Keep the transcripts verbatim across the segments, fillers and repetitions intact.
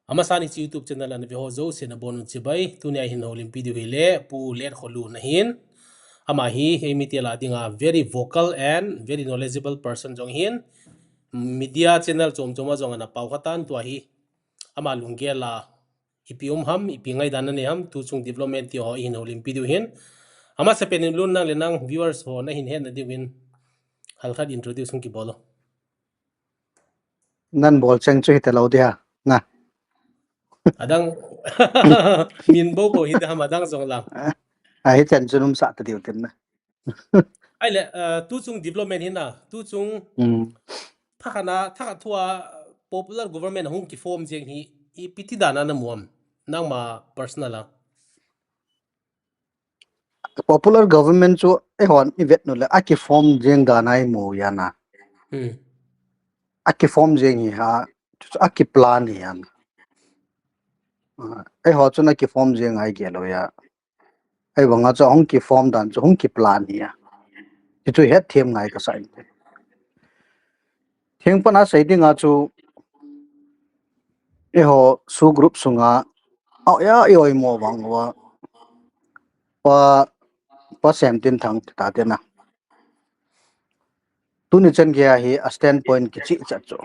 Amasan hiche YouTube channel ana ve ho jouse nabonun chibai, tunia hin houlimpi diu hile, Pu Letkholun ahin. Ama hi, eimi tia dinga very vocal and very knowledgeable person jong ahin. Media channel chom chom a jong ana pao khatan tua hi. Ama lunggel a, ipi um ham, ipi ngaidan anei ham, tuchung development ti ho ihin houlimpi diu hin. Amasapen in Lun nang le nang viewers ho nahin hetna diuvin, halkhat introduce hung kibol o. Nan bol cheng chu hita lou dia, na. Adang, min bou bou hita ham adang jong lang. A, hichen chu numsah ta diu tin na. Ahile, uh, tuchung development hi na, tuchung Hmm. thakhat na, thakhat thua popular government hung kiform jeng hi, ipi ti dan a namu am, nangma personal a. Popular government chu eihon ivet nu le, akiform jeng dan a imu ya na. Hmm. Akiform jeng hi ha, chu akiplan hi ya na. Ah, eiho chun akiform jeng a igel u ya. Ahivanga chu hung kiform dan chu hung kiplan hi a. Hichu hetthem ngai kasa in. Thengpan a sei dinga chu, eiho SoO group sunga, a, ya, i oimo vang uva, Pa, Pa Semtinthang ta te na. Tuni chan geiya hi a standpoint kicheh chat chu.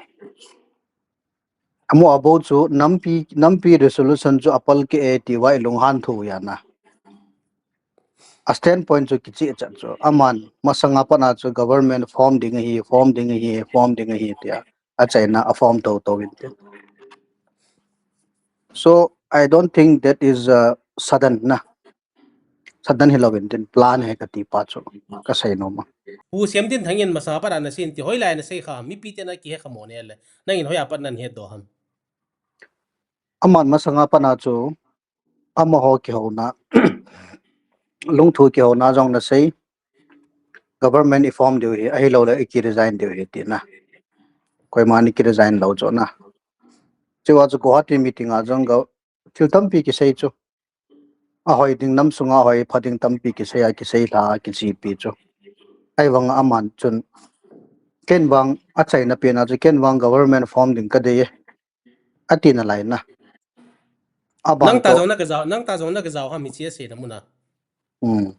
Amu abou chu nampi, nampi resolution chu apalkeh e ti uva ilunghan thu ya na. A standpoint chu kicheh chat chu. Aman masanga pat a chu government form ding ahi, form ding ahi, form ding ahi tia. Achaina a form to to in tin. So, I don't think that is, uh, sudden na. Sudden hilou in tin plan ahi kati pa chu kasei nom a. Pu Semtinthang in masanga pat a nasei in ti hoilai a nasei kha, mipi ten akihe kha mo ne le. Nangin hoiya pat nahin hedoh ham. Aman masanga pat a chu, amaho kihouna, lungthu kihouna jong nasei, government iform diu ahi, ahilou le iki resign diu ahi ti na. Koiman iki resign lou chu na. Chua chu Guwahati meeting a jong go, thil tampi kisei chu. Ahoi ding nam sunga ahoi pha ding tampi kisei a, kisei lha a, kichepi chu. Ahivanga aman chun, ken vang achaina pen a chu, ken vang government form ding kadei e. Ati nalai na. Aban Nang ta to. jong na kajao, nang ta jong na kajao ham hiche aseina mun a. Hmm.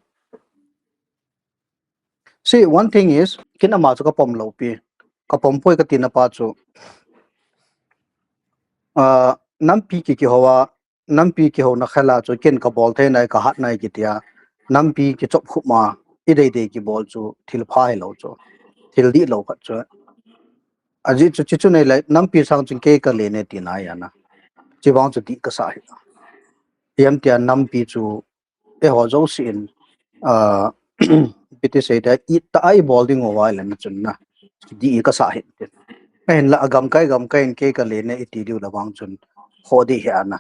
See, one thing is, ken ama chu kapom lou pi. Kapom poi kati na pa chu. Ah, nampi ki kihou a, nampi kihouna khel a chu ken kabol thei nai, kahat nai kitia. Nampi kichop khup ma, idei dei kibol chu, thil pha hilou chu. Thil dihlou khat chu. Ajeh chu, chuche chu nei lai, nampi sang chun kei kalen e tina ya na. Chuvang chu dih kasah ahi. Ipi ham tia nampi chu eiho jouse in, ah, ipi ti sei dia, itah a ibol ding uva ahile na chun na. Dih kasah ahi tin. Ahinla agamkai, gamkai in kei kalen e iti diu le vang chun. Ho dih hi a na.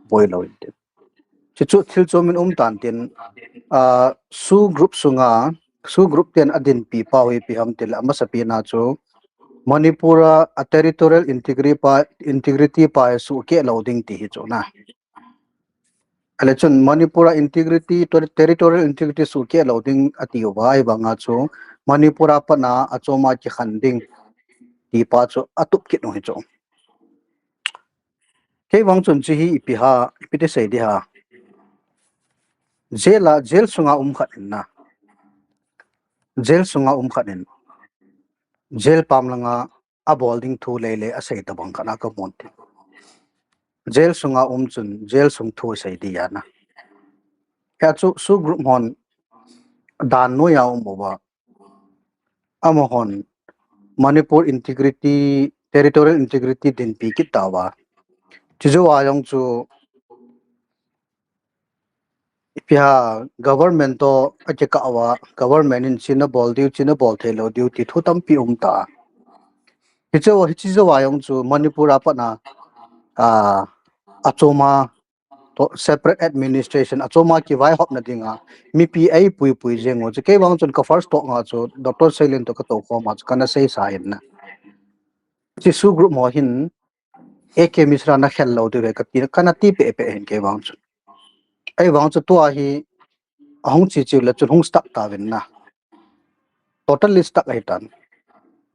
Boi lou in tin. Chuchu thil chom in um tan tin, ah, SoO group sunga, SoO group ten adinpi pa hi ipi ham tile amasapen a chu Manipur a, a territorial integrity pa, integrity pa hi suhkeh lou ding ti hi chu na. Ahile chun Manipur a integrity, ter-, territorial integrity suhkeh lou ding ati uva, ahivanga chu Manipur a pat a achom a kikhen ding ti pa chu atup kit u hi chu. Kei vang chun chu hi ipi ha, ipi ti sei di ha. Jail a, jail sunga um khat in na. Jail sunga um khat in. Jail pam langa abol ding thu lei lei asei tabang khat a kamun tin. Jail sunga um chun, jail sung thu sei di ya na. Hichu SoO group hon dan noiya um uva. Amahon Manipur integrity, territorial integrity dinpi kit tauva. Chujou a jong chu ipi ham government to akikah uva, government in hiche nabol diu, hiche nabol thei lou diu ti thu tampi um ta. Hiche, hiche jou a jong chu Manipur a pat a, ah, achom a to separate administration achom a kivaihopna dinga mipi eipui pui jeng u chu kei vang chun ka first talk nga chu Doctor Seilen to katou khom a chu kana seisa in na. Hiche SoO group ho hin A K Mishra nakhel lou diu ve kati, kana ti peh peh hin kei vang chun. Ahivang chu tua hi ahung che che le chun hung stuck tauvin na. Totally stuck ahi tan.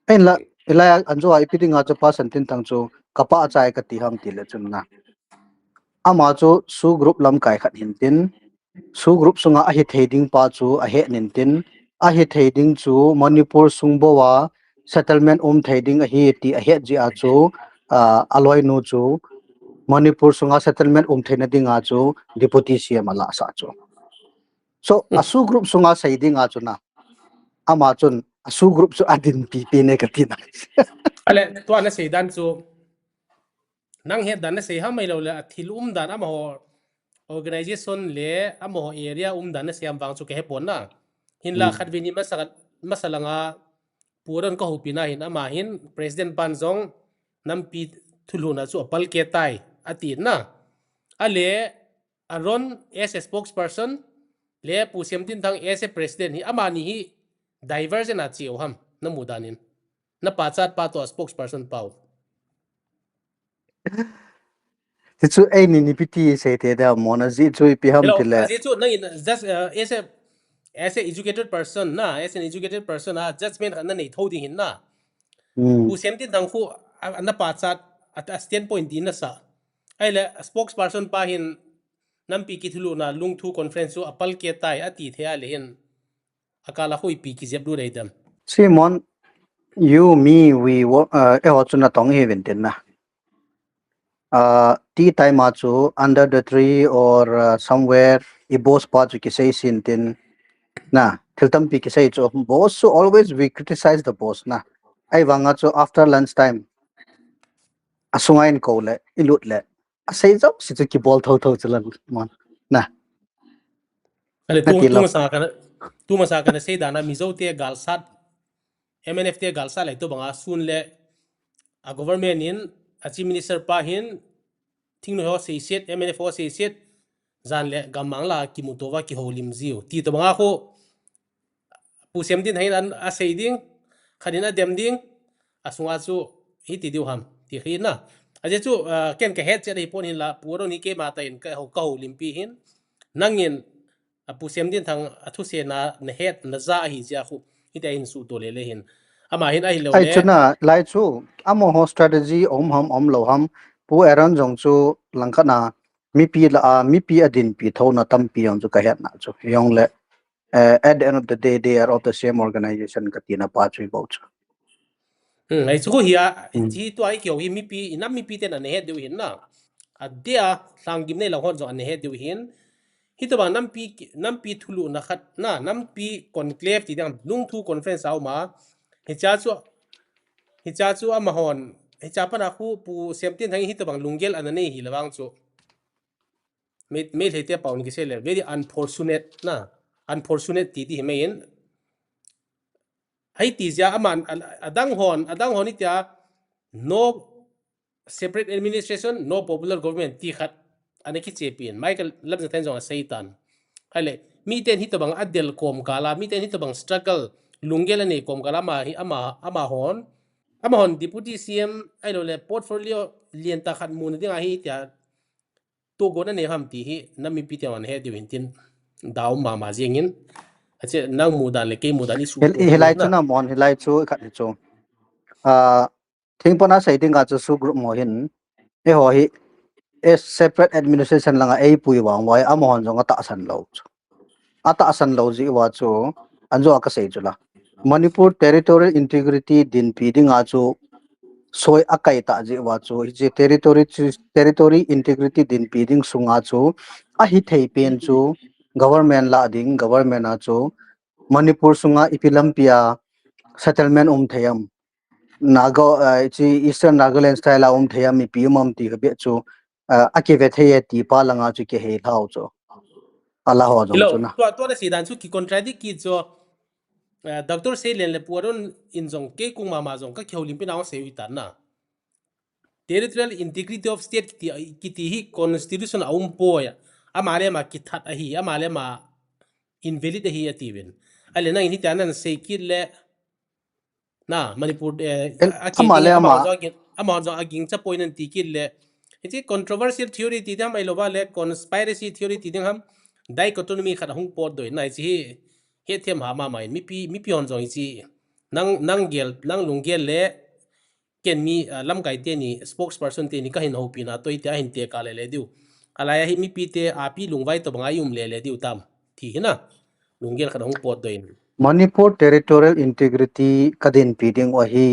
Ahinla, hilai a, anjo a ipi dinga chu Pa Semtinthang chu kapachat kati ham tile chun na. Ama chu SoO group lamkai khat hintin, SoO group sunga ahithei ding pa chu ahet intin, ahithei ding chu Manipur sung bou a settlement um thei ding ahi ti ahet jeh a chu, ah, aloinu chu Manipur sunga settlement um theina dinga chu Deputy C M alahsah chu. So, a SoO group sunga sei dinga chu na. Ama chun a SoO group chu adinpi pi ne kati na. Ale, tua nasei dan chu, nang het dan nasei ham ahilou le, athil um dan amaho organization le amaho area um dan nasei ham vang chu kahepon na. Hinla khatvei ni masa, masa langa Pu Aron kahoupi na hin ama hin President pan jong nampi thulhuhna chu apalke tai ati na. Ale, Aron as a spokesperson le Pu Semtinthang as a president hi amani hi diversion a cheu ham, namu dan in. Napachat pa toh a spokesperson pau. Hichu eini ni piti sei te da mo na ji chu ipi ham tile. Ji chu nangin just, uh, as a, as a educated person na, as an educated person a judgment khat nanei tho ding hin na. Pu Semtinthang khu a, a napachat a, a standpoint di nasa. Ahile spokesperson pa hin nampi kithulhuhna Lungthu conference chu apalke tai ati thei a le hin. Akala khu ipi kijep lut dei dem. Simon, you, me, we, wo-, uh, eiho chu natong ihiuvin tin na. Uh, tea time a chu under the tree or, uh, somewhere i boss pa chu kisei sin tin na. Thil tampi kisei chu boss chu always we criticize the boss na. Ahivanga chu after lunch time asunga inko le, ilut le, asei jouse chu kibol thotho chu la mon na. Ale, tu, tu masa kana, tu masa kana sei dan a Mizo te galsat, M N F te galsat le tobanga sun le a government in a chief minister pa hin thingnoi ho seiset, M N F ho seiset, jan le gammang la kimuto uva kihoulim jiu ti tobanga khu Pu Semtinthang in an, asei ding, khat in adem ding, asunga chu hiti diu ham ti hi na. Ajeh chu, ah, ken kahet chet ahipon hinla, Pu Aron hi keima tah in kahou, kahoulimpi hin. Nangin, ah, Pu Semtinthang athusei na, nahet, naja ahi jeh a khu, hiti a hin suhto lele hin. Ama hin ahilou le. Ai chu na, lai chu, amaho strategy um ham, umlou ham, Pu Aron jong chu langkhat na, mipi la a, mipi adinpi thouna tampi jong chu kahet na chu. Jong le, eh, at the end of the day, they are of the same organization kati na pa chu ibol chu. Hmm, ai chu khu hi a, hi tua hi kio hi mipi, inam mipi ten ana het diu hin na. Adia, lhanggim nei lang hon jong ana het diu hin. Hitobang nampi, nampi thulhuhna khat na, nampi conclave ti ding, Lungthu conference a um a. Hiche chu, hiche chu amahon, hiche pana khu Pu Semtinthang in hitobang lunggel ana nei hi le vang chu. Mei, Meitei te pau in kisei le, very unfortunate na, unfortunate ti ti hi mei in. Hiti jeh a aman, a, adang hon, adang hon hitia, no separate administration, no popular government ti khat ana kichepi in. Michael Lamjangthang jong asei tan. Ahile, miten hitobang adel komkal a, miten hitobang struggle, lunggel anei komkal a, ama hi, ama, amahon, amahon Deputy C M, ahilou le portfolio lientah khat muna ding ahi tia, tohgon anei ham ti hi, nam mipi ten ana het diu hin tin, dau mama jeng in. Ache, nang mudan le kei mudan isuh. Hil-, hilai chu na mon, hilai chu khat hi chu. Ah, thingpon a sei ding a chu SoO group mo hin, eiho hi, a separate administration langa eipui vang uva, amahon jong atahsan lou chu. Atahsan lou jeh uva chu, an jong a kasei chu la. Manipur territorial integrity dinpi dinga chu, soi akai tah jeh uva chu, hiche territory chu, territory integrity dinpi ding sunga chu, ahithei pen chu, government lah ding, government a chu, Manipur sunga ipi lampi a settlement um thei am. Naga, eh, hiche Eastern Nagaland style a um thei am, ipi um am ti kha beh chu, eh, akive thei e ti pa langa chu kihei lhau chu. Ala ho jong chu na. Tua, tua nasei dan chu kicontradict kit chu, eh, Doctor Seilen le Pu Aron in jong kei kong mama jong kakihoulimpi nau sei u hitan na. Territorial integrity of state kiti, kiti hi constitution a um poi a. Ama le ama kithat ahi, ama le ama invalid ahi atiuvin. Ahile nangin hitia nasei kit le, na, Manipur, eh, ama le ama. Ama jong aging, ama jong aging cha poi nan ti kit le. Hiche controversial theory ti ding ham ahilou va le conspiracy theory ti ding ham. Dichotomy khat ahung potdoh in na hiche hi. Hethem ha mama in mipi, mipi hon jong hiche. Nang, nang gel, nang lunggel le ken mi, ah, lamkai teni, spokesperson teni kahin houpina toh iti ahin tekah lele diu. Alai ahi mipite api lungvai tobanga i um lele diu tam. Ti hina. Lunggel khat hung potdoh in. Manipur territorial integrity kadinpi ding u ahi.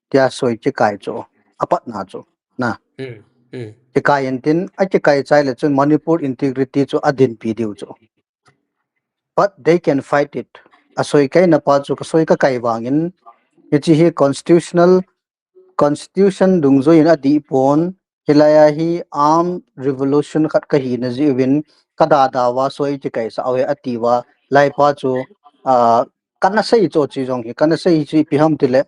Tia soi kikai chu. Apatna chu. Na. Hmm. Hmm. Kikai intin, akikai chai le chun Manipur integrity chu adinpi diu chu. But they can fight it. Asoi kaina pa chu kasoi kakai vangin, hichi hi constitutional, constitution dungjuiyin adih pon, hilai a hi armed revolution khat kahina jeh uvin, kadada uva soi kikaisah uve ati uva, laipa chu, ah, kana sei chu chi jong hi, kana sei chu ipi ham tile,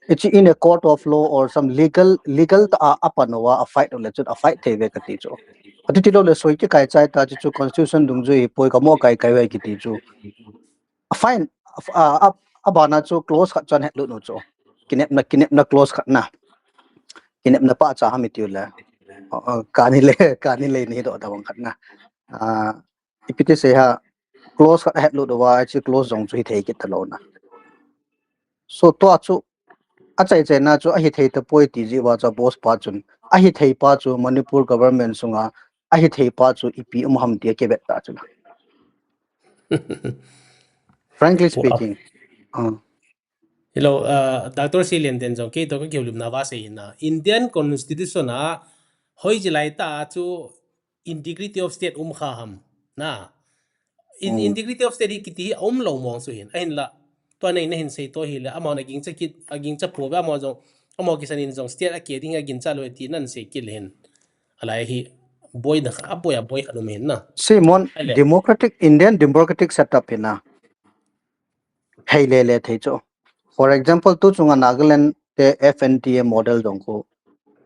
hichi in a court of law or some legal, legal tah a, apan uva, a fight u le chun, a fight thei uve kati chu. Ati tilou le soi kikai chai ta chu, chu constitution dungjui hi poi kamo kai kai uve kiti chu. A fine, a, a, abana chu clause khat chu ahin hetlut u chu. Kinepna, kinepna clause khat na. Kinepna pahcha ham itiu le. Ah, ah, kani le, kani le ni doh tabang khat na. Ah, ipi ti sei ham, clause khat ahetlut uva, hichi clause jong chu hithei kit talou na. So, tua chu, achaichaina chu ahithei tapoi ti jeh uva chu boss pa chun. Ahithei pa chu Manipur government sunga, ahithei pa chu ipi um ham ti akivet ta chu. Frankly speaking. Ah. Hilou, ah, Doctor Silian ten jong kei toh kakihoulimna uva sei hina. Indian Constitution a hoiche laitah a chu integrity of state um kha ham. Na. In, hmm, integrity of state hi kiti hi aumlou mong chu hin. Ahinla. Tua nei nahin sei toh hile. Amahon agingcha kit, agingcha pouve amahon jong. Amahon kisan in jong state akeh ding aginchat lou ti nahin sei kit le hin. Alai hi. Boina kha, aboi, aboi kha lum hin na. Simon, ahile. Democratic, Indian democratic setup hi na. Hei lele thei chu. For example, tu chunga Nagaland te F N T A model jong khu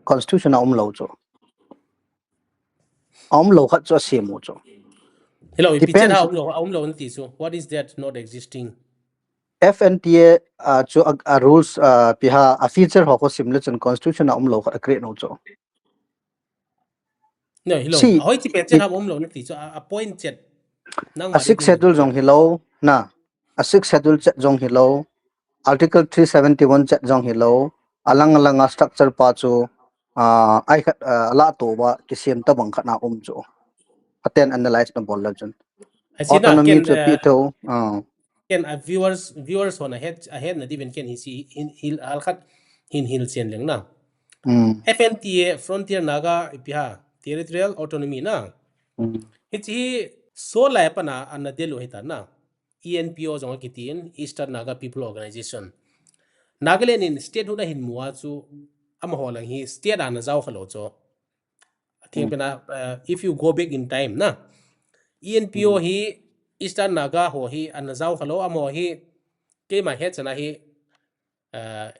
constitution a umlou chu. A umlou khat chu asem u chu. Hello, ipi chen a umlou, a umlou nati chu. What is that not existing? F N T A, ah, chu a, a rules, ah, ipi ham, a feature ho khu sim le chun constitution a umlou khat a create u chu. No, hello. See, a hoi ti pen chen a umlou nati chu a, a point chet. Nang a sixth schedule jong hilou, na. A sixth schedule chet jong hilou. Article three seventy-one chet jong hilou. Alang alang a structure pa chu, ah, ai khat, ah, ala to ba kisem tabang khat na um chu. Aten analyze nabol le chun. Autonomy chu, ah, pi tho, ah. Ken a viewers, viewers hon ahet, ahetna diuvin ken hi si, hin, hil, hal khat hin hil chen leng na. Hmm. F N T A, Frontier Naga, ipi ham, Territorial Autonomy na. Hmm. Hichi hi, so lai pana ana del u hita na. E N P O jong akitin, Eastern Naga People Organization. Nagaland in statehood ahin mu a chu, amaho lang hi state ana jao khalou chu. Atheng pen a, uh, if you go back in time na, E N P O hi Eastern Naga ho hi ana jao khalou, amaho hi keima hetchan a hi, uh,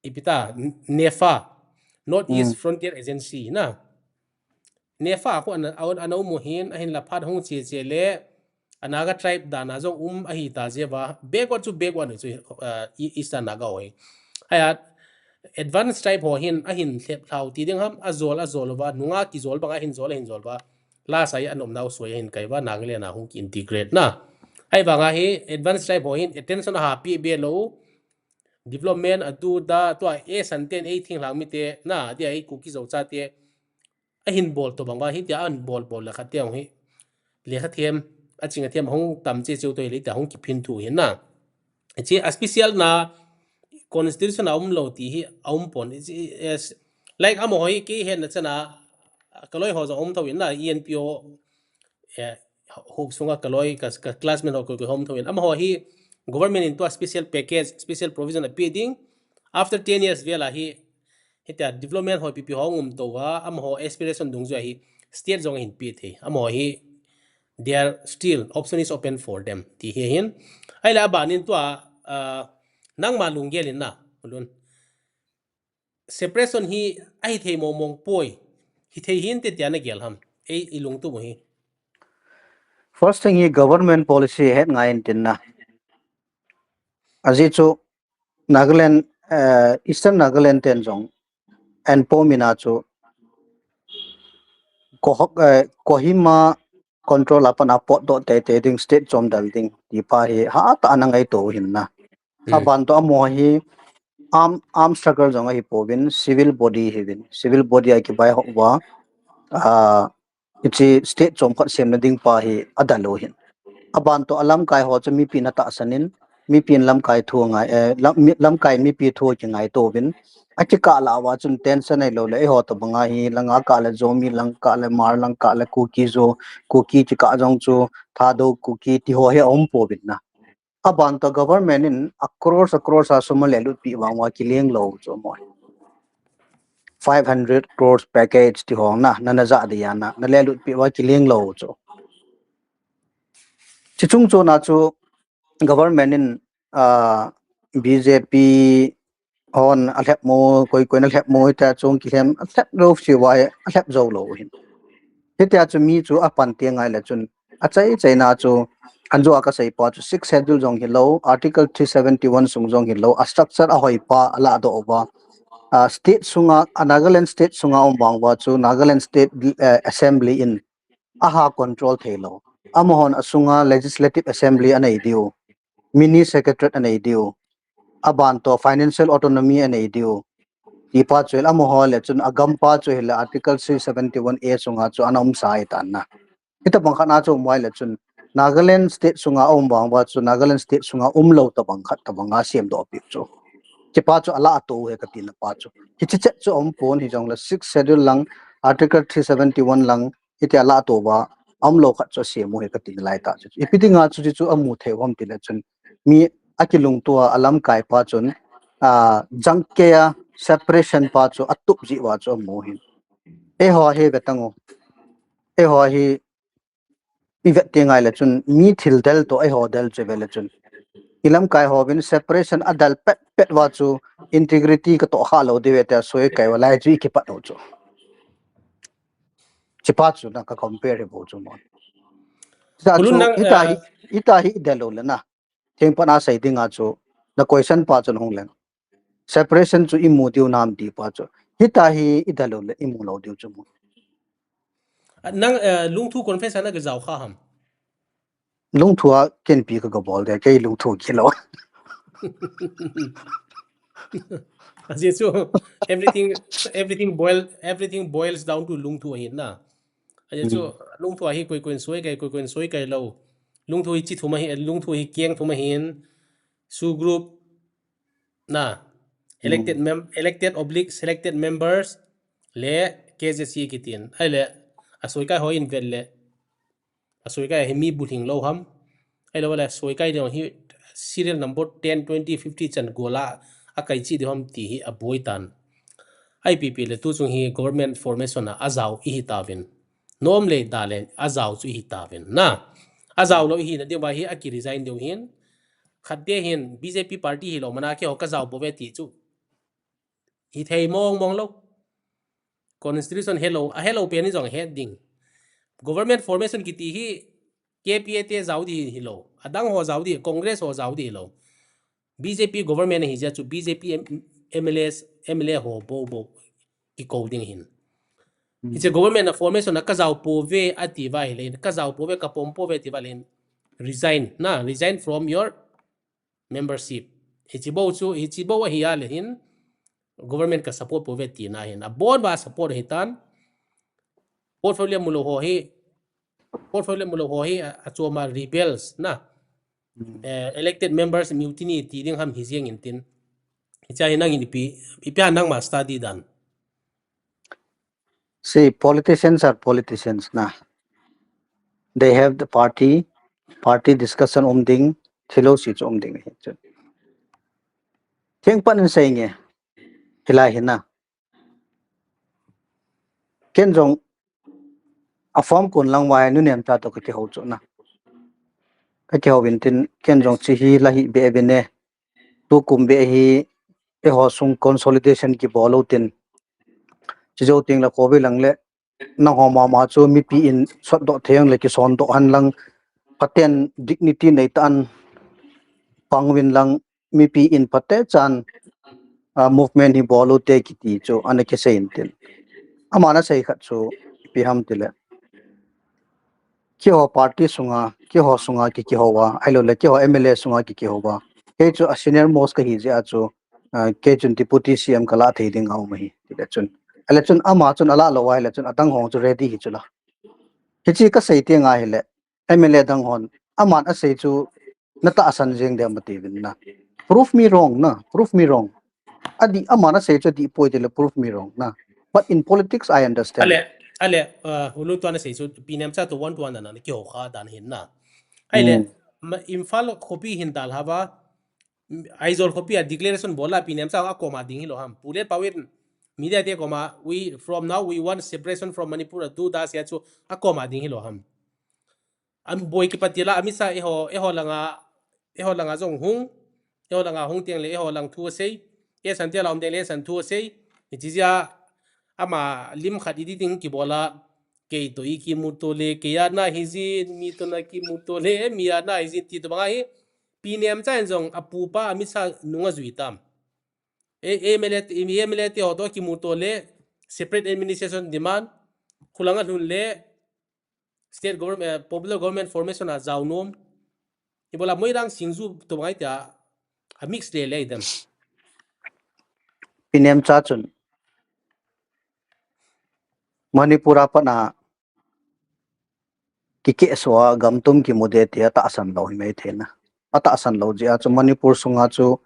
ipi ta, N-, NEFA, North East Frontier Agency na. NEFA khu ana, ana um u hin, ahinla phat hung che che le, a Naga tribe dan a jong um ahi ta jeh uva, backward chu backward chu, uh, E-, Eastern Naga ho hi. Ahi a, advanced tribe ho hin, ahin lhep lhau ti ding ham, ajol, ajol uva, nunga kijol banga ahin jol, ahin jol uva. Lasa hi anomnau soi ahin kai uva, Nagaland a hung ki integrate na. Ahivanga hi, advanced tribe ho hin, attention aha pe be lou, development atu da, tua eisan ten ei thinglhang mite, na, dia ei Kuki Zo chate, ahin bol tobang uva, hitia ahin bol bol le khat teng hi. Lekha them, aching athem, hung tam che cheu toh hile, hitia hung kiphin thu hin na. Hichi a special na constitution a umlou ti hi, a um pon. Hichi, eh, like amaho hi kei hetna chan a, kaloi ho jong um thou in na, E N P O, eh, hop sunga kaloi, ka, ka classmate ho koi koi hom thou in. Amaho hi government in tua special package, special provision ape ding. After ten years vel a hi, hitia development ho ipi ipi ho ngum tou a, amaho aspiration dungjui a hi state jong ahin pe thei. Amaho hi, they are still, option is open for them. Ti hi hin. Ahile aban in tua, ah, nangma lunggel in na, Lun. Separation hi ahithei mong mong poi. Hithei hinte tia nagel ham. Ei, i lungtup u hi. First thing hi government policy het ngai intin na. Ajeh chu Nagaland, eh, Eastern Nagaland ten jong, NPO min a chu, Ko-, eh, Kohima control a pat a potdoh teitei ding, state chom del ding, ti pa hi hatah a ana ngaito u hin na. Hmm. Aban toh amaho hi, arm, arm struggle jong ahi pouvin, civil body hi vin. Civil body a kibai ho va, uh, ichi state chom khat sem na ding pa hi adal u hin. Aban to alamkai ho chu mipi na tahsan in, mipi in lamkai thu ngai, eh, lam, mi, lamkai mipi thu ki ngai to vin. Aki kah la va chun tension ai lo le, eiho to banga hi, langa kah le Zomi, lang kah le Hmar, lang kah le Kuki Zo, Kuki ki kah jong chu, Thadou Kuki ti ho hi a um pouvin na. Aban to government in a crores, a crores a sum a le lut pi vang va kiling lo chu mo. Five hundred crores package ti hong na, na na ja dia na, na le lut pi va kiling lo chu. Chi chung chu na chu government in, ah, B J P hon a hlep mo, koi koi na hlep mo, ita chung ki hlem, a hlep lo si vai, a hlep zo lo hin. Hitia chu mi chu a pan ti ngai le chun, a chai chai na chu, an jo a ka sei pa chu, six schedule jong hi lo, article three seventy one sung jong hi lo, a structure a hoi pa, a la do va. A state sunga, a Nagaland state sunga um vang va chu, Nagaland state, eh, assembly in, a ha control thei lo. Amahon a sunga legislative assembly a nei diu, mini secretariat a nei diu, aban to financial autonomy a nei diu. Ti pa chu amaho le chun a gam pa chu hi le article three seventy one A sunga chu ana um sa ai tan na. Hita bang khat na chu um vai le chun Nagaland state sunga um vang va chu Nagaland state sunga um lo ta bang khat ta banga siam do pi chu. Chi pa chu a la to he ka ti na pa chu. Hi chi chet chu um pon hi jong le six schedule lang article three seventy one lang hitia la to va, um lo khat chu siam u he ka ti lai ta chu. Ipi dinga chu chu amu thei u ham ti le chun mi a kilungtua a lamkai pa chun, a, jang ke a separation pa chu a tup ji va chu amu hin. Eiho hi ve tang u. Eiho hi i vet ti ngai le chun mi thil del to eiho del chu ve le chun. I lamkai ho vin separation a dal pet pet va chu integrity ka to ha lo di ve te soi kai va lai chu i kipat u chu. Chi pa chu na ka compare bo chu mo. Ita Kulun chu, nang, ita ah, hi, ita hi i del u le na. Theng pa na sei dinga chu, na question pa chu hung le. Separation chu i mu diu nam ti pa chu. Hita hi i del u le i mu lo diu chu mo. Ah, nang, eh, lungthu confession na ka jao kha ham. Lungthu a ken pi ka ka bol de, kei lungthu ki lo. Ajeh chu, everything, everything boil, everything boils down to lungthu ahin na. Ajeh chu, Hmm. lungthu a hi koi koi in soi kai, koi koi in soi kai lo. Lungthu hi chi thum ahi, lungthu hi keng thum ahin. SoO group, na. Elected Hmm. mem-, elected oblique selected members, le K Z C kitin. Ai le, a soi kai ho in vet le. A soi kai hi mi bu hing lo ham. Ai lo le, soi kai ding hi serial number ten, twenty, fifty chan gola, a kai chi di ham ti hi a boi tan. I P P le tu chung hi government formation a, a jao i hi ta vin. Nom le da le, a jao chu i hi ta vin. Na, a jao lo i hi na ding va hi a ki resign ding hin. Khat de hin, B J P party hi lo, mana ke ho ka jao bo ve ti chu. Hi thei mong mong lo. Constitution hello, a hello pen ni jong het ding. Government formation kiti hi K P A te jao di hi lo. Adang ho jao di, Congress ho jao di hi lo. B J P government hi jia chu B J P M-, M L As, M L A ho bo bo ki ko ding hin. Hmm. Hi che government a formation a ka jao po ve a ti va hi le, ka jao po ve, ka pom po ve ti va le, resign, na, resign from your membership. Hi chi bo chu, hi chi bo a hi a le hin, government ka support po ve ti na hin. A bon va support hi tan, portfolio mu lo ho hi, portfolio mu lo ho hi, a, a chom a rebels na. Hmm. Eh, elected members mutiny ti ding ham hi jeng in tin. Hi cha hi nang in ipi, ipi a nang ma study dan. See, politicians are politicians na. They have the party, party discussion um ding, philosophy chu um ding hi chu. Theng pan in sei nge, hilai hi na. Ken jong a form kun lang vai nu nem ta to ka kihou chu na. Ka kihou vin tin, ken jong chi hi la hi be be ne. Tu kum be hi, eiho sung consolidation ki bol u tin. Chi jo ting la ko ve lang le, nang ho ma ma chu mipi in sot do theng le ki son do han lang, paten dignity nei tan pang vin lang, mipi in pate chan, ah, movement hi bol u te kiti chu ana ki sei in tin. Ama na sei khat chu ipi ham ti le. Keiho party sunga, keiho sunga ki kihou va, ai lo le keiho M L A sunga ki kihou va. Kei chu a senior most ka hi jeh a chu ah, kei chun Deputy C M kalah thei ding aum ahi, tile chun. Ale chun ama chun alah lou ahile chun adang hon chu ready hi chula. Hichi kasei teng ahile, M L A dang hon, aman asei chu natahsan jeng dem ati uvin na. Prove me wrong na, prove me wrong. Adih, aman asei chu adih poi tile prove me wrong na. But in politics, I understand. Ale, ale, uh, Hulun, tua nasei chu Pi Nemcha to one to one dan ana kihou kha dan ahin na. Ahile, hmm, ma-, Imphal khopi hin dalha uva, Aizawl khopi a declaration bol a Pi Nemcha akoma ding hilou ham. Pu Letpao in media te koma, we, from now we want separation from Manipur, adu da tia chu akoma ding hilou ham. An boi kipatila, amisa eiho, eiho langa, eiho langa jong hung, eiho langa hung teng le eiho lang thu asei, eisan te la um teng le eisan thu asei, hichi jeh a ama lim khat iti ding kibol a, kei to i kimuto le, kei a na hiji, mi to na kimuto le, mi a na hiji ti to bang ahi, Pi Nemcha in jong apupa amisa nung ajui tam. E, M L A, M L A te ho to kimuto le, separate administration demand, khulang alhun le, state government, eh, popular government formation a jao nom. Ibola Moirang Singju to bang ahi tia, a mix le le dem. Pi Nemcha chun Manipur a pat a kikehsoh a gam tum kimu de tia tahsan lou hi mai thei na. Atahsan lou jeh a chu Manipur sunga chu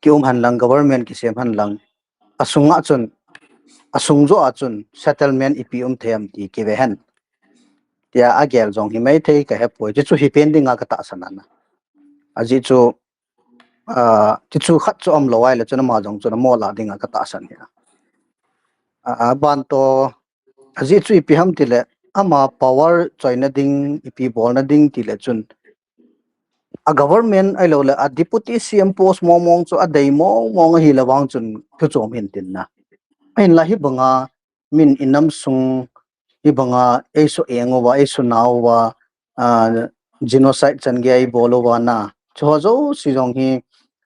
kium hen lang, government kisem hen lang, asunga chun, asung joh a chun settlement ipi um thei em ti kive hen tia agel jong hi mai thei kahe poi. Chuchu hi pen dinga katahsan ana. Ajeh chu, ah, chuchu khat chu um lou ahile chun ama jong chun amo la dinga katahsan hi a. Ah, aban to, ajeh chu ipi ham tile, ama power choina ding, ipi bolna ding tile chun, a government ahilou le, a deputy C M post mong mong chu adei mong mong ahile vang chun thu chom hin tin na. Ahinla hibanga min inam sung, hibanga eiso eng uva, eiso nau uva, ah, genocide chan gei eibol uva na. Chuho jouse jong hi,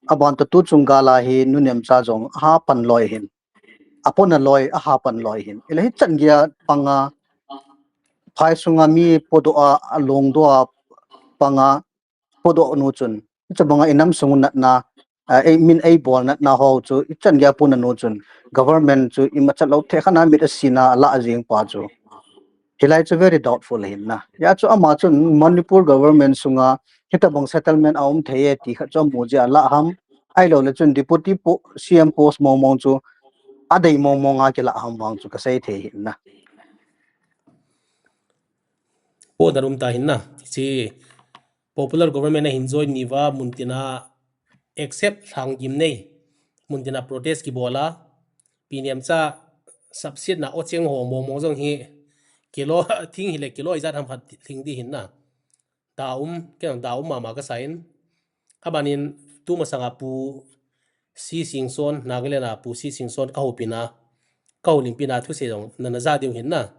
aban to tu chung gal a hi Nu Nemcha jong aha pan loi hin. Apona loi, aha pan loi hin. Ile hichan gei a panga, phai sunga mi podoh a, along doh a panga, podoh nu chun, hiche banga inam sung natna, ah, ei, min eibol natna ho chu, hichan gei a pona nu chun, government chu imacha lou thei khat a mit asina alah jing pa chu. Hilai chu very doubtful ahin na. Hia chu ama chun Manipur government sunga, hitabang settlement aum thei e ti khat chu amu jeh a alah ham. Ahilou le chun deputy po-, C M post mong mong chu, adei mong mong a kilah ham vang chu kasei thei hin na. Po da rum ta hin na. Hiche popular government ahin join ni uva, muntina except Lhang Gimnei, muntina protest kibol a, Pi Nemcha sapsetna ocheng ho mong mong jong hi, kilo, thing hile kilo ijat ham khat lhing di hin na. Da um, kei jong da um mama kasa in. Aban in, tu masanga Pu C Singson, Nagaland a Pu C Singson kahoupi na, kahoulimpi na thusei jong nana ja diu hin na.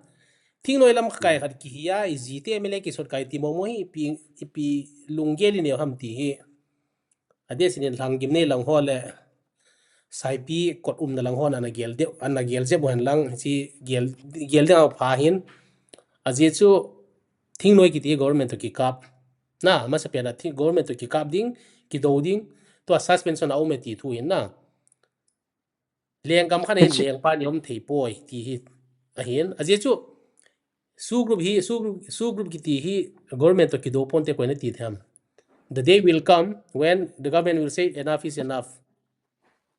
Thingnoi lam kakai khat kihi a, iji te M L A kisot kai ti mong mong hi, ipi, ipi lunggel inei u ham ti hi. Adeh sinin Lhang Gimnei lang ho le, Saipi kot umna lang ho ana gel deu, ana gel jep u hen lang, hiche gel, gel ding apha hin. Ajeh chu thingnoi kiti government to kikap. Na, masapen a thi-, government to kikap ding, kido ding, tua suspension aum e ti thu hin na. Lenggam khat in lenggam pa ni um thei poi ti hi ahin. Ajeh chu, SoO group hi, SoO group, SoO group kiti hi government to kido ponte koi nati them. The day will come when the government will say enough is enough.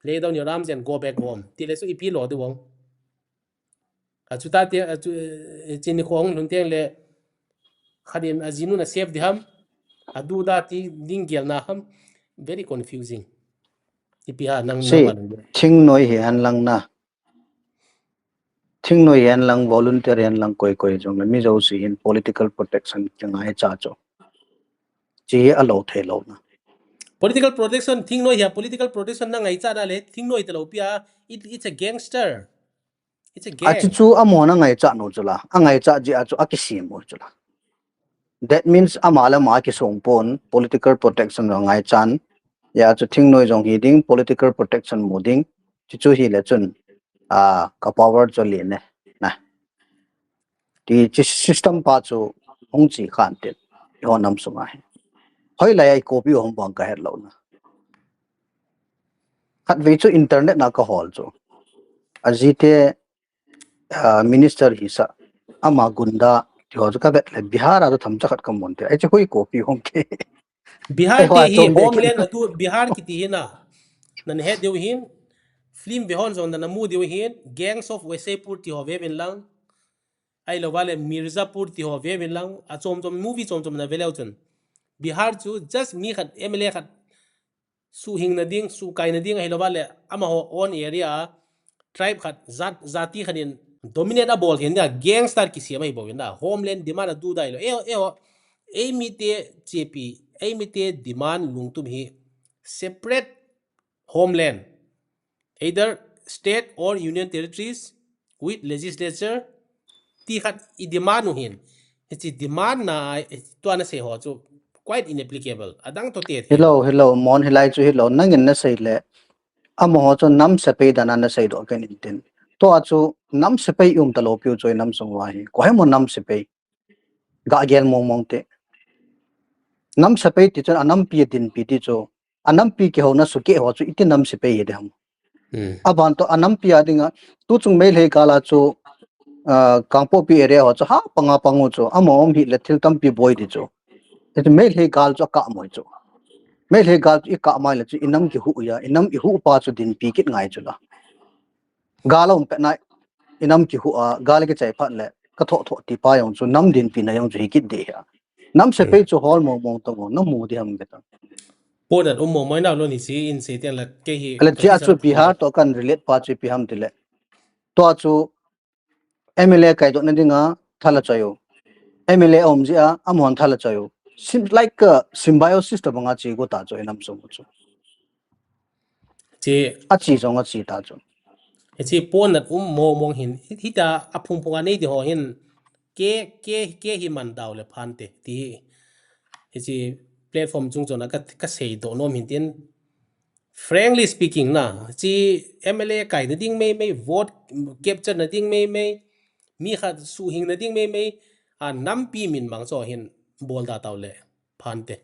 Lay down your arms and go back home. Tile chu ipi lo diu vang. Achuti te, achu, eh, chini khong lhun teng le, khat in ajinu na save di ham, adu da ti ding gel na ham, very confusing. Ipi ha nang, nang, thingnoi hi hen lang na. Thingnoi hi hen lang, volunteer hi hen lang, koi koi jong le, mi jouse hin political protection kingaicha chu. Chi hi alou thei lou na. Political protection, thingnoi hi a political protection na ngaicha na le, thingnoi talou pi a, it, it's a gangster. It's a gang. Achu chu amahon angaichat nu chu la, angaichat jeh a chu akisem u chu la. That means ama le ama kisong pon political protection jong ngaichan. Hia chu thingnoi jong hi ding, political protection mu ding. Chu chu hile chun, ah, ka power chu len e. Na. Ti chi system pa chu hung chi khan tin. Eiho nam sunga hi. Hoilai a i copy u ham vang kahet lou na. Khatvei chu internet na kahol chu. Ajite, ah, minister hisa, ama gunda, tiho chu kavet le Bihar a chu themcha khat kamun te. Ai chu hui copy hung ke. Bihar te hi homeland atu, Bihar kiti hi na. Nan het diu hin, film ve hon jong nan mu diu hin, Gangs of Waisipur tiho vevin lang. Ahilouva le Mirzapur tiho vevin lang. Achom chom movie chom chom na veleu chun. Bihar chu just mi khat, M L A khat, suhing na ding, sukai na ding, ahilouva le amaho own area, tribe khat, jat, jati khat in dominate abol hin dia, gangster kisem ahi bou hin da, homeland demand atu dai lo. Eiho, eiho, eimite chepi, eimite demand lungtup hi separate homeland, either state or union territories with legislature, ti khat i demand u hin. Hichi demand na, tua nasei ho chu quite inapplicable. Adang to te. Hello, hello, Mon, hilai chu hello. Nangin nasei le, amaho chu nam sepai dan a nasei doh ken intin. Tua chu nam sepai um talou piu chu nam sung uva hi. Koi mo nam sepai. Ga gel mong mong te. Nam sepai ti chun anampi dinpi ti chu. Anampi kihouna sukeh ho chu iti nam sepai hi de ham. Hmm. Aban to anampi a dinga, tu chung Meitei gal a chu, ah, Kangpokpi area ho chu ha panga pangu chu, amaho um hi le thil tampi boi di chu. Iti Meitei gal chu akah moi chu. Meitei gal chu ikah mai le chu inam kihu ya, inam ihu pa chu dinpi kit ngai chu la. Gal a um pet na, inam kihu a, gal kichai phat le, ka thoh thoh ti pa jong chu, nam dinpi na jong chu hi kit de hi a. Nam sepai chu hol mong mong tong, nam mu di ham beta. Pon at um mong mong na lo ni si in se tian la ke hi. Ale chia chu Bihar to kan relate pa chu ipi ham ti le. Tua chu M L A kai doh na dinga thala choi u. M L A um ji a, amahon thala choi u. Seems like a symbiosis to banga chi go ta chu inam sung chu. Chi. Achi jong achi ta chu. Hichi pon at um mong mong hin. Hita aphung phung a nei ti ho hin. Ke, ke, ke hi man dau le phan te. Ti hi. Hichi platform chung chon a ka, ka sei doh nom hin tin. Frankly speaking na. Chi M L A kai na ding mei mei, vote capture na ding mei mei. Mi khat suhing na ding mei mei. A nampi min mang cho hin bol da tau le. Phan te.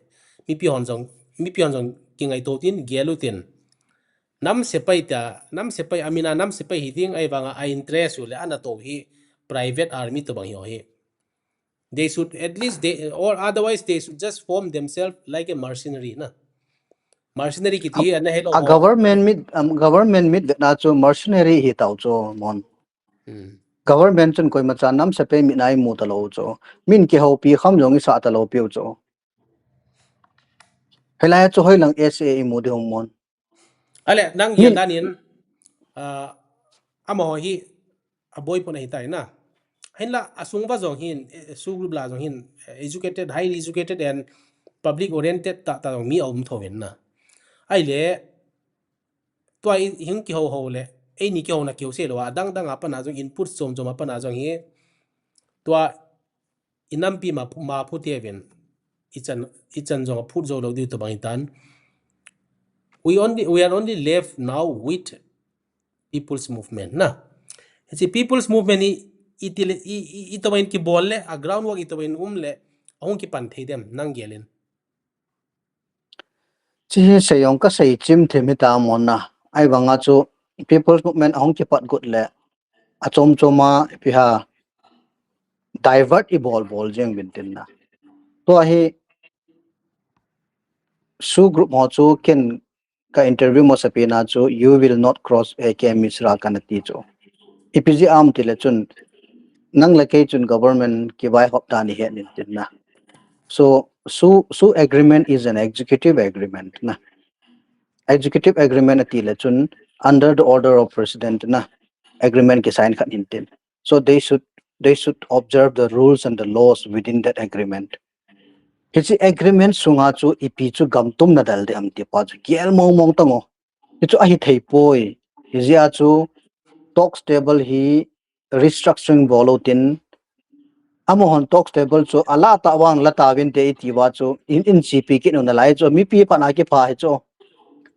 Mipi hon jong, mipi hon jong kingaito tin, gel u tin. Nam sepai ta, nam sepai, amina nam sepai hi ding, ahivanga a interest u le ana to hi private army to bang hi o hi. They should at least, they, or otherwise they should just form themselves like a mercenary na. Mercenary kiti hi ana hello. A government mit, um, government mit na chu mercenary hi tau chu Mon. Hmm. Government chun koima cha nam sepai mit na imu talou chu. Min kihoupi kham jong isa talou piu chu. Hilai chu hoilang S A imu di hung Mon. Ale, nang gel dan in, ah, amaho hi aboi pon ahi tai na. Hinla asung va jong hin, eh, SoO group la jong hin, eh, educated, highly educated and public oriented ta, ta jong mi aum tho ven na. Ahile, tua i hing kihou hou le, eini kihouna kihouse lou a, adang dang a pat na jong input chom chom a pat na jong hi, tua inampi ma, ma phu te ven, ichan, ichan jong aphut jou lou diu tobang hitan. We only, we are only left now with people's movement na. Hichi people's movement i, i ti le, i, i, itobang in kibol le, a groundwork itobang in um le, ahung kipan thei dem, nang gel in. Chi hi sei jong ka sei chim thim hita Mon na. Ahivanga chu people's movement ahung kipat got le, achom chom a ipi ham divert ibol bol jeng uvin tin na. Tua hi SoO group ho chu ken ka interview masapen na chu, "You will not cross A K Mishra," kana ti chu. Ipi jeh ham ti le chun, nang le kei chun government kivaihop dan ihi in tin na. So, SoO, SoO agreement is an executive agreement na. Executive agreement ati le chun under the order of president na agreement kisign khat hin tin. So they should, they should observe the rules and the laws within that agreement. Hichi agreement sunga chu ipi chu gamtum na dal de ham ti pa chu gel mong mong tang o. Hichu ahi thei poi. Hijeh a chu talks table hi restructuring bol u tin, amahon talks table chu ala ta vang la ta vin te iti va chu in, in chipi kit u nalai chu mipi pat na kipha hi chu.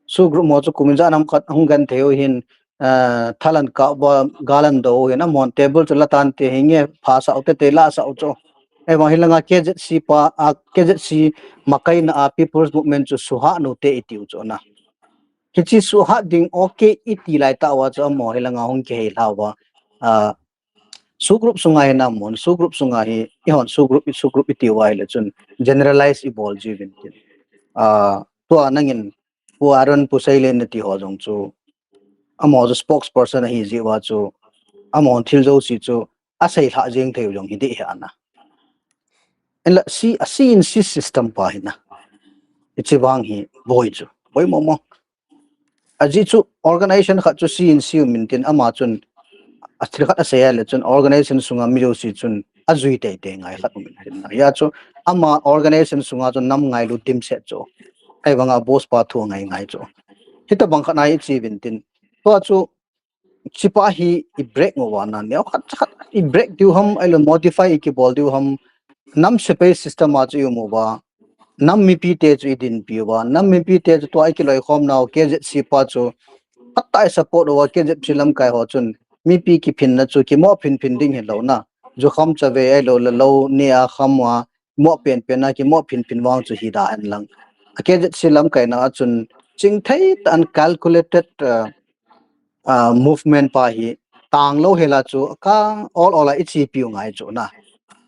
SoO group mo chu kum ijat ham khat hung genthei u hin, eh, thalan ka ba galan do u hin amahon table chu la tan te hinge pha sa u te te la sa u chu. Ahivang hilanga K Z C pa, a, K Z C makaina a people's movement chu suhah nu te iti u chu na. Hichi suhat ding okay iti lai tah uva chu amaho hilanga hung kihei lha uva. Ah, SoO group sunga hi na mun, SoO group sunga hi, ihon SoO group, SoO group iti uva hile chun generalize ibol jiuvin tin. Ah, tua nangin Pu Aaron, Pu Seilen nati ho jong chu, amaho chu spokesperson ahi jeh uva chu, amahon thil jouse chu asei lha jeng thei u jong hi ding ahi na. Hinla C, a C in C system pa hi na. Hichi vang hi boi chu. Boi momo. Ajeh chu organization khat chu C in C um intin ama chun a thil khat asei a le chun organization sunga mi jouse chun ajui teitei ngai khat um intin na. Hia chu ama organization sunga chu nam ngailut dimset chu. Ahivanga boss pa thu ngai ngai chu. Hitabang khat na hi chi uvin tin. Tua chu hichepa hi i break uva na, neo khat cha khat i break diu ham, ahilou modify i kibol diu ham, nam sepai system a chu i um uva, nam mipite chu i dinpi uva, nam mipite chu tua i kiloikhom nau K Z C pa chu phatah a i support uva, K Z C lamkai ho chun mipi kiphinna chu kimoh phinphin ding hilou na, jukham chavei ahilou le lou nea kham uva, moh penpen a kimoh phinphin vang chu hi da hen lang. A K Z C lamkaina a chun chingthei tah in calculated, uh, uh, movement pa hi tanglou hel a chu ka ol ol a i chepiu ngai chu na.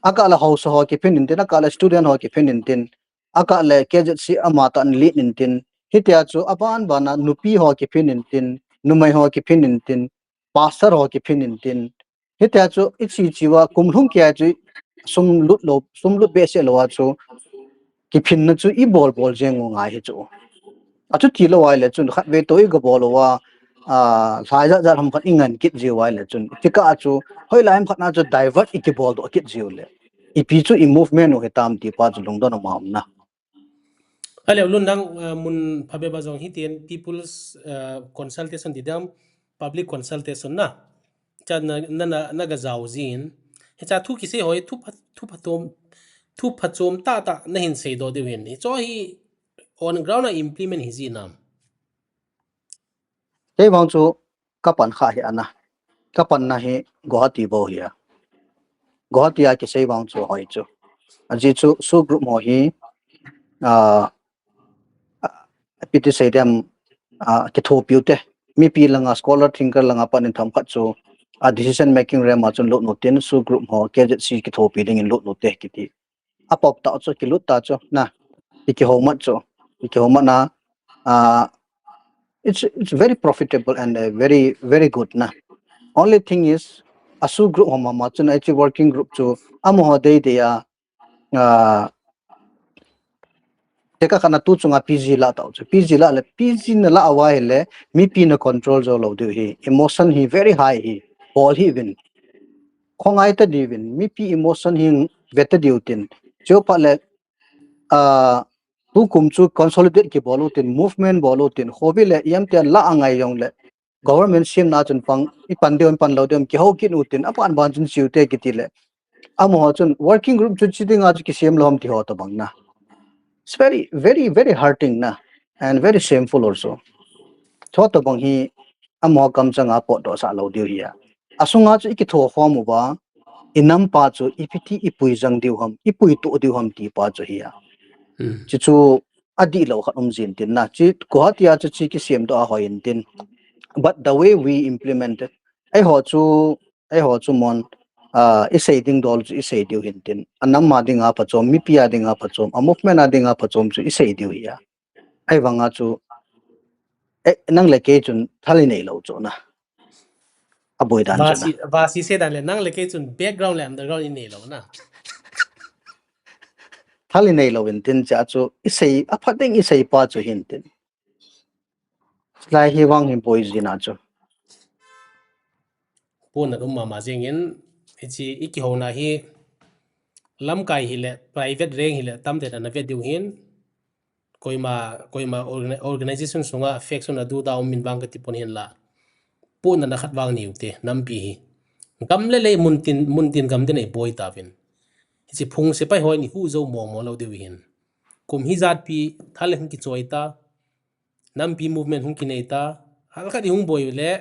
Akah le haosa ho kiphin intin, akah le student ho kiphin intin, akah le K Z C amatah in lead intin. Hitia chu aban ban a nupi ho kiphin intin, numei ho kiphin intin, pastor ho kiphin intin. Hitia chu i che che uva kum lhung kei a chu sum lut lou, sum lut behseh lou a chu kiphinna chu i bol bol jeng u ngai hi chu. Achuti lou ahile chun khatvei toh i ga bol uva, ah, lhai jat jat ham khat i ngan kit jiu ahile chun, tikah a chu hoilai ham khat na chu divert i kibol doh kit jiu le, ipi chu i movement u hitam ti pa chu lungdon um a um na. Aleu lun nang, uh, mun phabep a jong hitin people's, uh, consultation ti dam, public consultation na. Cha na, na, na, na ga jao jin. Hicha thu kisei ho hi thu pha, thu pha tom, thu pha chom tah tah na hin seidoh diu hin. Hicho hi on ground a implement hi ji nam. Kei vang chu ka pan kha hi ana. Ka panna hi Guwahati bou hi a. Guwahati a kisei vang chu hoi chu. Ajeh chu SoO group ho hi, ah, ah, ipi ti sei dem, ah, kithopiu te. Mipi langa scholar thinker langa pan in themkhat chu, ah, decision making realm a chun lut nu tin SoO group ho K Z C kithopi dingin lut nu te kiti. Apop tah chu kilut ta chu na. I kihoumat chu. I kihoumat na, ah, it's, it's very profitable and, uh, very, very good na. Only thing is, a SoO group ho mama chun, hiche working group chu amaho deidei a, ah, tekah khat na tu chunga P G la tau chu. P G la le, P G na la uva ahile, mipi na control jou lou diu hi. Emotion hi very high hi. Bol hih uvin. Khongai ta diu vin. Mipi emotion hi ve ta diu tin. Chuphat le, ah, tukum chu consolidate kibol u tin, movement bol u tin, khopi le iam tia la angai jong le, government semna chun pang, i pan diu, i pan lou diu, kihou kit u tin, apan ban chun chiu te kiti le. Amaho chun working group chu chi dinga chu kisem lou ham ti ho tabang na. It's very, very, very hurting na, and very shameful also. Chutabang hi amaho kamchanga potdoh sah lou diu hi a. Asunga chu i kitho khom uva, i nam pa chu ipi ti i pui jang diu ham, i pui tuh diu ham ti pa chu hi a. Hmm. Chi chu adih lou khat um jin tin na. Chi Guwahati a chu chi kisem doh a hoi in tin. But the way we implement it, eiho chu, eiho chu mon, ah, i sei ding dol chu i sei diu hin tin. A nam a dinga phachom, mipi a dinga phachom, a movement a dinga phachom chu i sei diu hi a. Ahivanga chu, eh, nang le kei chun thal i nei lou chu na. Aboi dan chu na. Vasi, vasi se dan le nang le kei chun background le underground i nei lou na. Thal i nei lou in tin cha chu i sei, aphat ding i sei pa chu hin tin. Lai hi vang hin boi jin a chu. Pon na um mama jeng in, hichi i kihouna hi lamkai hile, private rank hile, tamtah in ana vet diu hin. Koima, koima orga-, organization sunga faction a du da um min vang kati pon hin la. Pon na na khat vang niu te, nampi hi. Gam le lei mun tin, mun tin gam tin ei boi ta vin. Hichi phung sepai hoi ni hu jou mong mong lou diu hin. Kum hi jat pi, thal hung kichoi ta. Nampi movement hung kinei ta. Hal khat i hung boi le,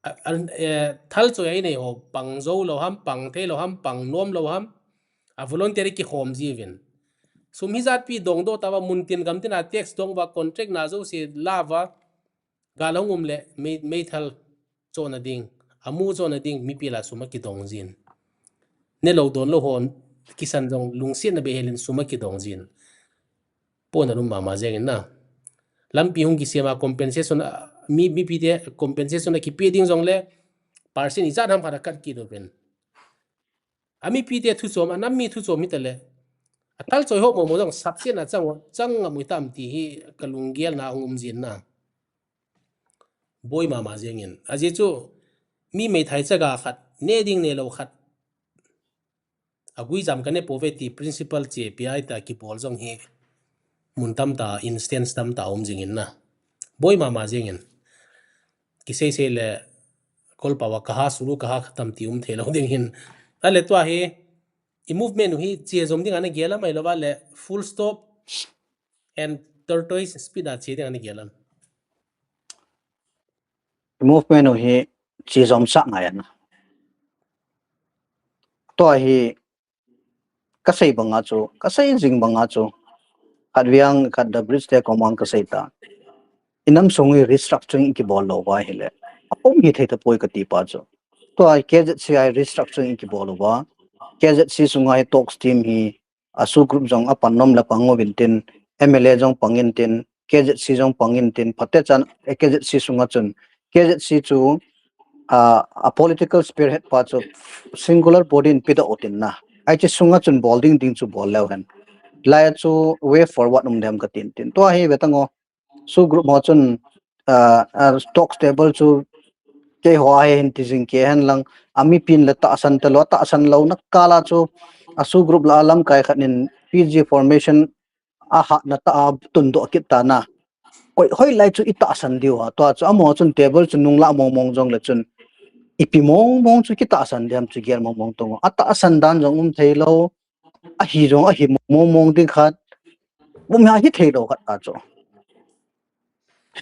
a, a, eh, thal choi a i nei ho, pang jou lou ham, pang thei lou ham, pang nom lou ham, a volunteer i kikhom ji vin. Sum hijat pi dong do tava mun tin gam tin a tax dong va contract na jo se la va. Gal hung um le mei, meithal chona ding, amu chona ding, mipi la sum a kidong jin. Ne lo don lo hon, kisan jong lungsiat na be helin sum a kidong jin. Pon a lum mama jeng in na. Lampi hung kisem a compensation, a, mi, mipi te compensation a kipe ding jong le, percent ijat ham khat a kat kit uvin. A mipi te thu chom, a nam mi thu chom hi ta le. A tal choi ho mo mo jong sapsiat na chang, chang a mui tam ti hi ka lunggel na hung um jin na. Boi mama jeng in. A ji chu mi meithai chaga khat, ne ding ne lo khat. A gui jam ka ne po ve ti principle che pi ai ta kibol jong hi. Mun tam ta, instance tam ta um jing in na. Boi mama jeng in. Kisei sei le kol pawa kaha suru kaha khatam ti um thei lo ding hin. A le tua hi, i movement u hi che jom ding ana gel a mai lo va le full stop and tortoise speed a che ding ana gel a. Movement u hi che jom sa ngai ana. Tua hi ka sei banga chu, ka sei jing banga chu. Khat viang, khat the bridge te komang ka sei ta. I nam sung hi restructuring i kibol lo va hi le. A um hi thei ta poi ka ti pa chu. Tua K Z C I restructuring i kibol lo va. K Z C sunga hi talks team hi, a SoO group jong a pan nom la pang uvin tin, M L A jong pang in tin, K Z C jong pang in tin, phate chan, eh, K Z C sunga chun, K Z C chu, a, a political spearhead pa chu singular body in pi da o tin na. Ai chi sunga chun bol ding ding chu bol leu hen. Lai chu way forward um dem ka tin tin. Tua hi ve ta ngo. SoO group ho chun, ah, ah, talks table chu keiho a hin ti jing kei hen lang, a mipin le tahsan ta lo, tahsan lo na kala chu, a SoO group la lamkai khat nin P G formation a hat na ta a tun doh kit ta na. Koi hoi lai chu i tahsan diu a, tua chu amaho chun table chu nung la mong mong jong le chun, ipi mong mong chu ki tahsan diam chu gel mong mong tong. A tahsan dan jong um thei lo, a hi jong a hi mong mong ding khat, um ha hi thei lo khat ta chu.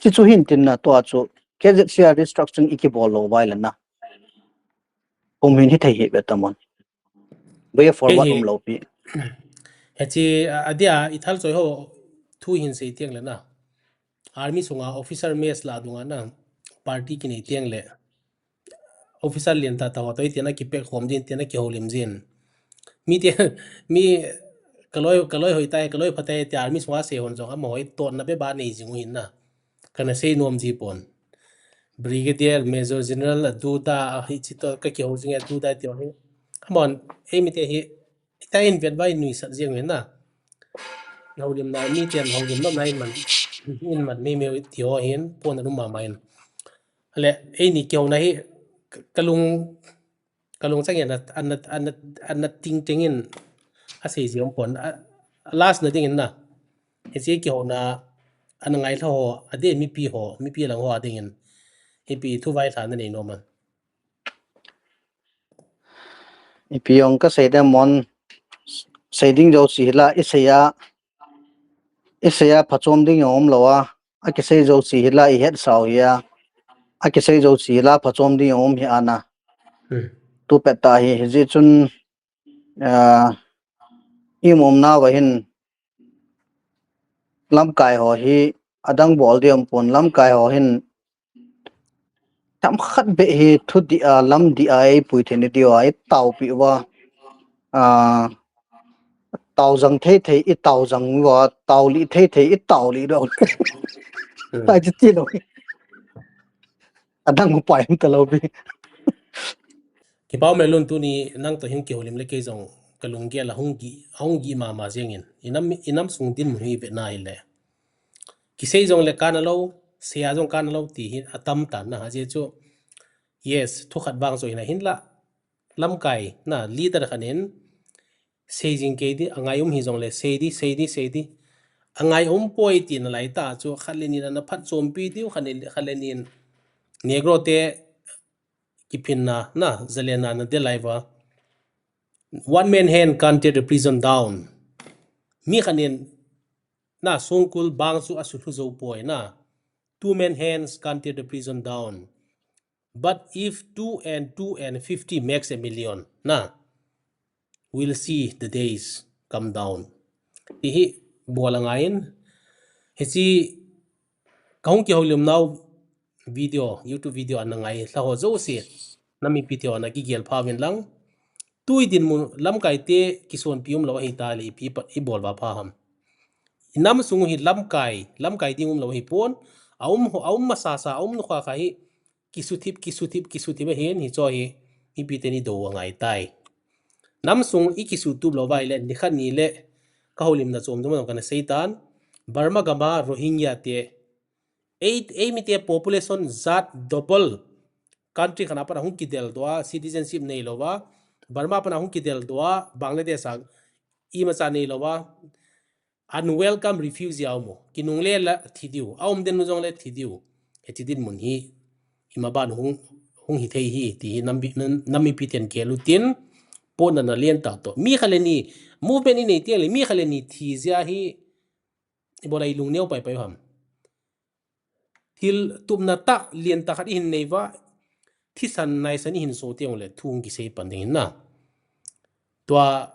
Ti chu hin tin na tua chu, K Z C I restructuring i kibol lo vai la na. Um hin hi thei hi be ta mon. Way forward um lo pi. He chi, a, a dia, i thal choi ho, thu hin sei tiang le na. Army sunga officer mess la dunga na, party kinei tiang le. Officer lian ta ta ho toi tiana kipek khom din, tiana kihoulim jin. Mi ti, mi kaloi, kaloi hoi tai, kaloi pha tai, ti army sunga sei hon jong, ama hoi tot na be ba nei jing u hin na. Kana sei nom ji pon. Brigadier, Major General, a du da, a hi chi to, ka kihou jing a du da ti ho hi. Amon, ei mi te hi, i ta in vet vai nui sat jing hin na. Houlim na, mi tian houlim na, na in man, in man, mi mi ti ho hin, pon na lum ma ma in. Ale, ei ni kihou na hi, ka, ka lung, ka lung chang in, ana, ana, ana, ana ting ting in, a sei ji om pon, a, a last na ding in na. He chi kihou na, ana ngai tho ho, a de mipi ho, mipi lang ho a ding in. Ipi thu vai tha na nei nom a. Ipi ong ka sei de mon, sei ding jo si hila, i sei a, i sei a phachom ding om lo a, a kisei jo si hila, i het sao hi a, a kisei jo si hila, phachom ding om hi ana. Hmm. Tu pet ta hi, hi ji chun, ah, i mom na va hin, lamkai ho hi, adang bol di om pon, lamkai ho hin, tam khat be hi, thu di a, lam di a, ei pui thei ni di a, ei tau pi va, ah, tau jang thei thei, i tau jang va, tau li thei thei, i tau li do. Hmm. Tai chi ti lo. Adang upai um ta lo bi. Kipau me lun tuni nang to hin kihoulim le kei jong ka lunggel a hung gi, a hung gi mama jeng in. I nam, i nam sung dinmun hi ve na hi le. Kisei jong le kana lo, sei a jong kana lo ti hi atam tan na ha je chu. Yes, thu khat vang chu hin a hin la. Lamkai, na, leader khat in, sei jing kei di, a ngai um hi jong le, sei di, sei di, sei di. A ngai um poi ti na lai ta chu, khat le nin ana phatchompi diu, khat le, khat le nin Negro te kiphinna, na, zalenna na de lai va. One man hand can't tear the prison down. Mi khat in, na, songkul bang chu a su hlu zo poi, na. Two man hands can't tear the prison down. But if two and two and fifty makes a million, na, we'll see the days come down. Ti hi bol angaiyin. Hiche kahung kihoulim nau video, YouTube video ana ngai lha ho jouse, nam mipi teho ana kigel pha uvin lang. Tui dinmun lamkai te kisonpi umlou ahitah le ipi ibol uva pha ham. Inam sung hi lamkai, lamkai ding umlou ahipon, aum ho, aum masasa, aum nukha kha hi, kisuthip, kisuthip, kisuthip ahin, hicho hi, mipi ten idou angai tai. Nam sung ikisutup lou uva ahile, nikhat nile, kahoulimna chom chom jong kana seitan, Burma gam a Rohingya te, ei, eimite population jat double, country khat a pat a hung kidel doh a, citizenship neilou a, Burma pat a hung kidel doh a, Bangladesh a imacha neilou a, unwelcome refugee a um u. Kinungle la thi diu. Aum den u jongle thi diu. Hiche dinmun hi, ima ban hung, hung hithei hi, ti hi nam, nam, nam mipi ten gel utin, potna nalen tah toh. Mi khat le ni, movement inei teng le, mi khat le ni thi jeh a hi, ibola ilung neo pai pai u ham. Thil tupna tah, lentah khat ihin nei uva, thisan naisan ihin so teng le, thu hung kisei pan ding ahin na. Tua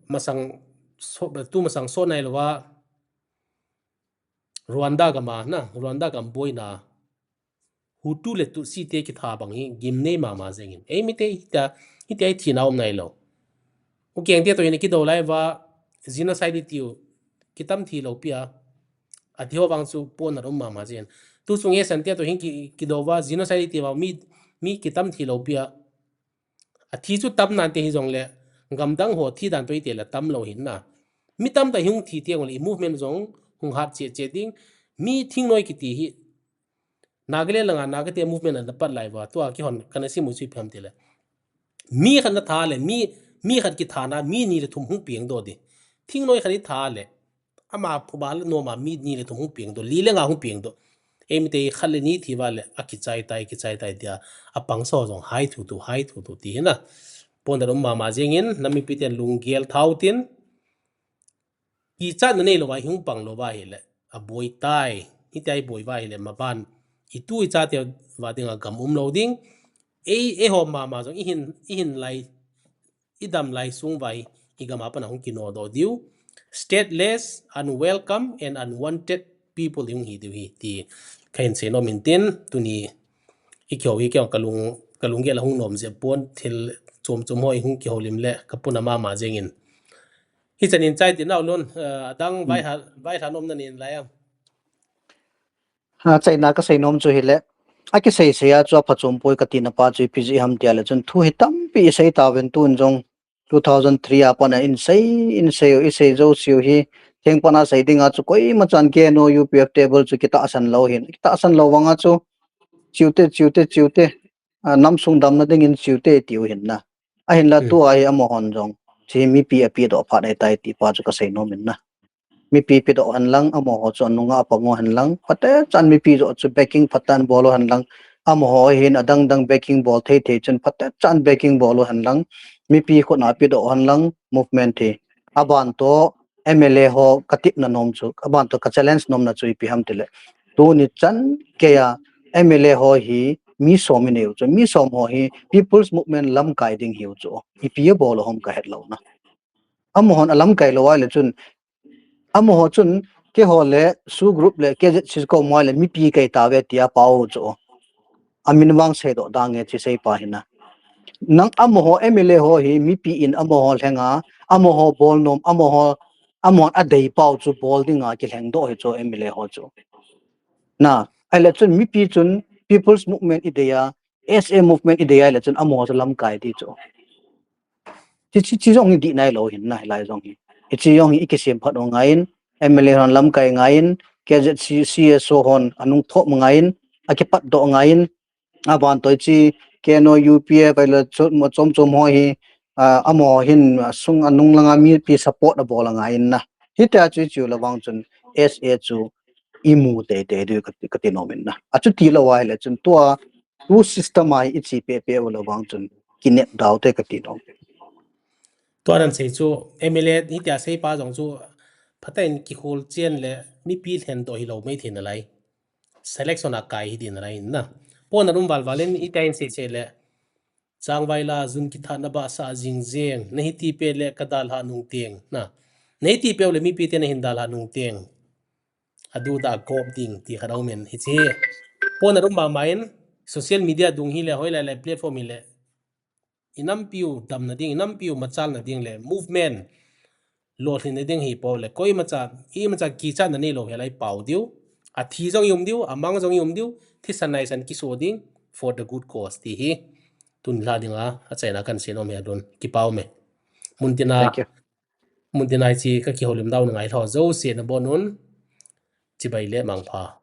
masang so, tu masang so nailou va, Rwanda gam a na, Rwanda gam boina, Hutu le Tutsi te kitha bang hi, gimnei mama jengin. Eimite hitia, hitia ithina um nailou. Ukeng te toh hin kidou lai uva, genocide itiu, kitam thi lou pi a. Ati ho vang chu potna um mama jengin. Tu chung e san te toh hin ki, kidou uva, genocide iti uva, mi, mi kitam thi lou pi a. Athi chu tam nante hijongle, gamdang ho thi dan toh ite le tamlou hin na. Mi tamtah hung thi teng le, i movement jong hung hat cheh cheh ding. Mi thingnoi kiti hi, Nagaland langa Naga te movement ana pat lai uva, tua kihon kana sim u chu ipi ham tile, mi khat na tha le, mi, mi khat kitha na, mi ni le thum hung peng doh di. Thingnoi khat itha le, ama phuba le noma mi ni le thum hung peng doh, li le nga hung peng doh. Eimite khat le ni thi uva le, akichai tai, kichai tai tia, apangsa ho jong hai thu thu, hai thu thu ti hi na. Potna um mama jengin, nam mipi ten lunggel tha utin, kichatna neilou va, hung pang lou va ahile, aboi tai, hitia iboi uva ahile, maban, itu icha te va dinga gam umlou ding, ei, eiho mama jong ihin, ihin lai, idam lai sung uva hi, igam a pat a hung kinodoh diu, stateless, unwelcome and unwanted people hung hi diu hi, ti kahin seinom in tin, tuni, ikihou hi keiho kalung, kalunggel a hung nom jeh pon, thil chom chom ho ihung kihoulim le, kapuna mama jengin. Hichan in chai tin nau lon, eh, adang vai ha, vai ha nom na nin lai am. Ha, chaina kasei nom chu hile, akisei sei a chu aphachom poi katina pa chu ipi jeh ham tia le chun thu hi tampi isei tauvin tun jong two thousand three a pat a insei, insei u, isei jouseu hi, theng pat a sei dinga chu koima chan K N O U P F table chu kitahsan lou hin, kitahsan lou vanga chu, chiute, chiute, chiute, a, nam sung damna dingin chiute tiu hin na. Ahinla tua hi amahon jong, chi mipi apedoh phat ahitai ti pa chu kasei nom in na. Mipi pedoh hen lang, amaho chu anunga apang u hen lang, phatechan mipi joh chu backing phatechan bol u hen lang, amaho hin adang dang backing bol thei thei chun phatechan backing bol u hen lang, mipi khut a pedoh hen lang, movement hi. Aban toh M L A ho katepna nom chu, aban toh kachallenge nomna chu ipi ham tile, tuni chan geiya M L A ho hi mi som inei u chu, mi som ho hi People's Movement lamkai ding hiu chu, ipi abol u ham kahet lou na. Amahon alamkai lou ahile chun, amaho chun, keiho le, SoO group le, K Z C kom a le, mipi kei tauve tia pao chu. Amin vang seidoh dange chi seipa hi na. Nang amaho M L A ho hi, mipi in amaho lhenga, amaho bol nom, amaho, amahon adei pau chu bol dinga kilhengdoh hi chu M L A ho chu. Na, ahile chun mipi chun People's Movement idei a, S A Movement idei ahile chun amaho chu lamkai di chu. Chi, chi, chi jong hi dih nailou hin na, hilai jong hi. Hichi jong hi ikisem phat u ngaiyin, M L A hon lamkai ngaiyin, K Z C, C S O hon anung thop ngaiyin, akipatdoh ngaiyin, aban toh hichi K N O U P F ahile chom, chom chom ho hi, a, amaho hin, a, sung anung langa mipi support abol angaiyin na. Hitia chu ichiu le vang chun S A chu imu teitei diu kati, kati nom in na. Achuti lou ahile chun tua, tu system a hi ichi pehpeh u le vang chun kinep dau te kati nom. Tua nan sei chu M L A hitia seipa jong chu phatah in kikhol chen le mipi lhendoh hilou mai thei nalai. Selection a kai hi di nalai in na. Potna um val val in hitia in sei sei le, changvai la jun kithatna bahsah jing jeng, nahiti peh le kadalhah nung teng na. Nei ti peu le mipi te na hin dalha nung teng, adu da gop ding ti khat aumin. Hiche hi pona rum mama in, social media dung hi le, hoilai lai platform hi le, i nampiu damna ding, i nampiu machalna ding le movement lolhinna ding hi pou le, koimacha, imacha kichatna neilou hi lai pau diu. Athi jong i um diu, amang jong i um diu, thisan naisan kiso ding for the good cause ti hi tun la dinga achaina kan seinom hi adon. Kipau me. Muntina, Thank you. muntina hiche ka kihoulim dau na ngailhah jouse na bon un. Chibai le mangpha.